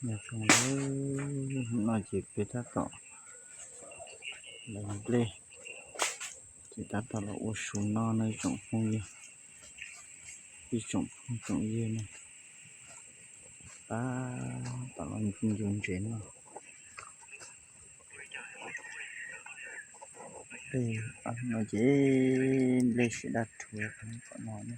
Nyob zoo, no ces peb tab tom lawv nplej, ces tab tom los ua su noj no ib tsoom phooj ywg, ib tsoom phooj tsoom ywg na, tab tom los ncu ntses noj. Nplej, no ces nplej siav daj rhuv kom no ne.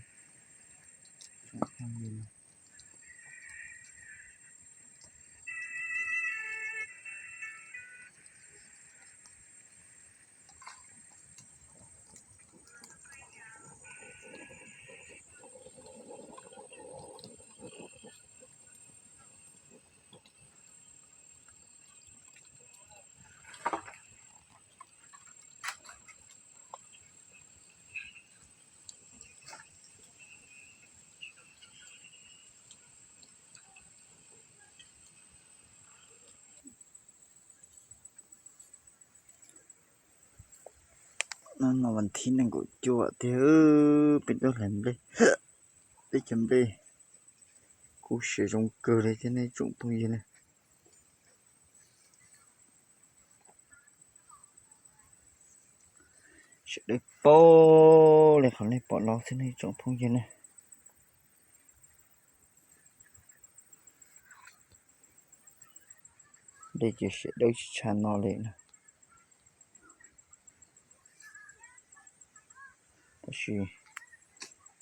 No no vas thib nees nkaum cuaj tiag, peb tuaj hlais nplej, teb chaws nplej kuj siav zoo kawg li thiab nej tsoom phooj ywg na. Siav dawb paug li qhov nej pom no xwb nej tsoom phooj ywg na. Dej ces siav dawb tsis tshaj no li na. Tab sis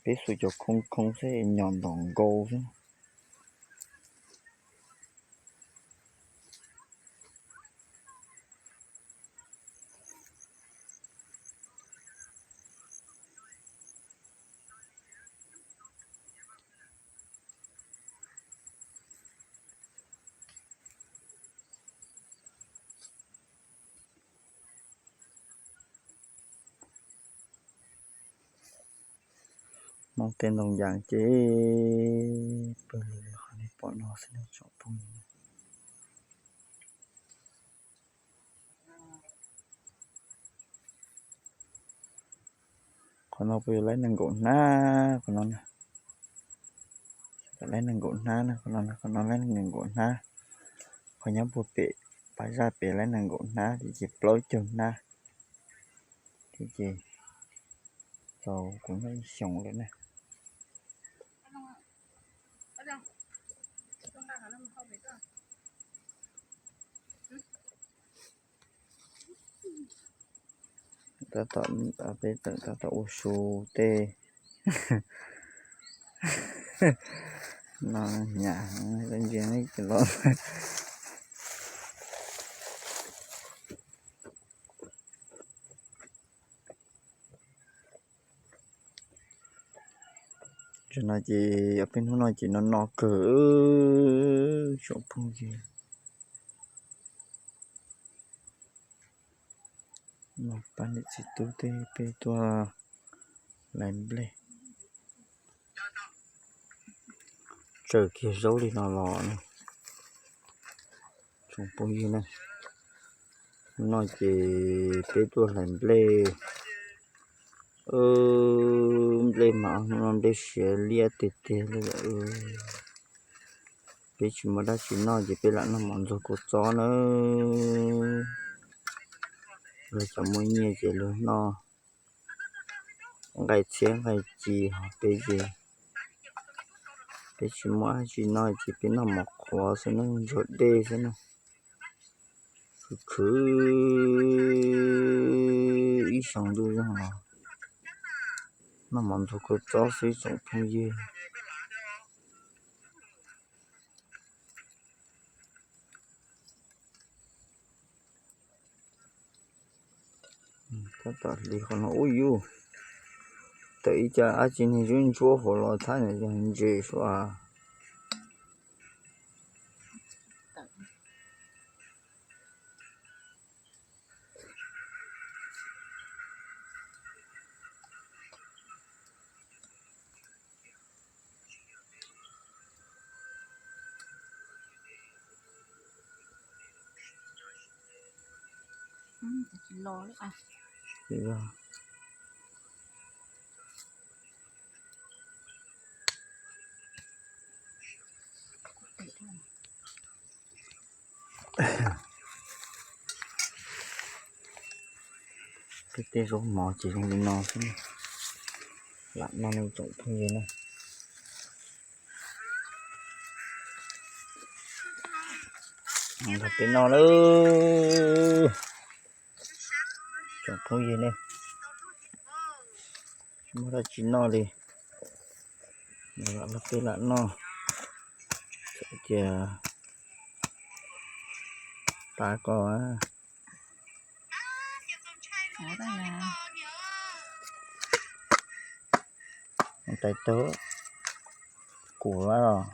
peb xuas cov khoo khoo xwb nyom ntom nkaus xwb. Hmoob tej ntoo yas ces pawg lug li qhov nej pom no xwb nej tsoom phooj ywg. Qhov no puas yog laib nees nkaum hnab? Qhov no na, laib nees nkaum hnab na, qhov no, qhov no laib nees nkaum hnab. Qhov nyob puag pem pas zaj pem laib nees nkaum hnab, ces plaub caug hnab, ces tau kuv nyob ib xyoos lawm na. Tab tom, peb tab tom ua su tej no, nyam ntsia los. Tam no ces ob peb hnub no ces no no kawg tsoom phooj ywg. No pab niam txiv tub tej peb tuaj hlais nplej, tsawm kiag zaub li no los tsoom phooj ywg na. No ces peb tuaj hlais nplej, nplej mas no nplej siav liab tiag tiag li lawm. Peb tsis muaj dab tsi noj ces peb lam noj mov ntxuag kua txob nawb. Luag cov muaj nyiaj ces luag noj nqaij txhiab nqaij ci, ho peb ces peb tsis muaj dab tsi noj ces peb noj mov qhuav xwb na, ntsuag dej xwb na. Khwv khwv ib xyoos ntuj zoog los noj mov ntxuag kua txob xwb tsoom phooj ywg. Tab tom hliv qhov no ub yus, tawm ib co dab tsi niag ntsuab ntsuab hauv los thab yog ntses suav. Tej zaub mov ces zoo li no xwb, lam noj ne tsoom phooj ywg na. Nrog peb noj lawm tsoom phooj ywg ne, tsis muaj dab tsi noj li, los peb lam noj, txawm tias tas ko. Tais taug kuv los.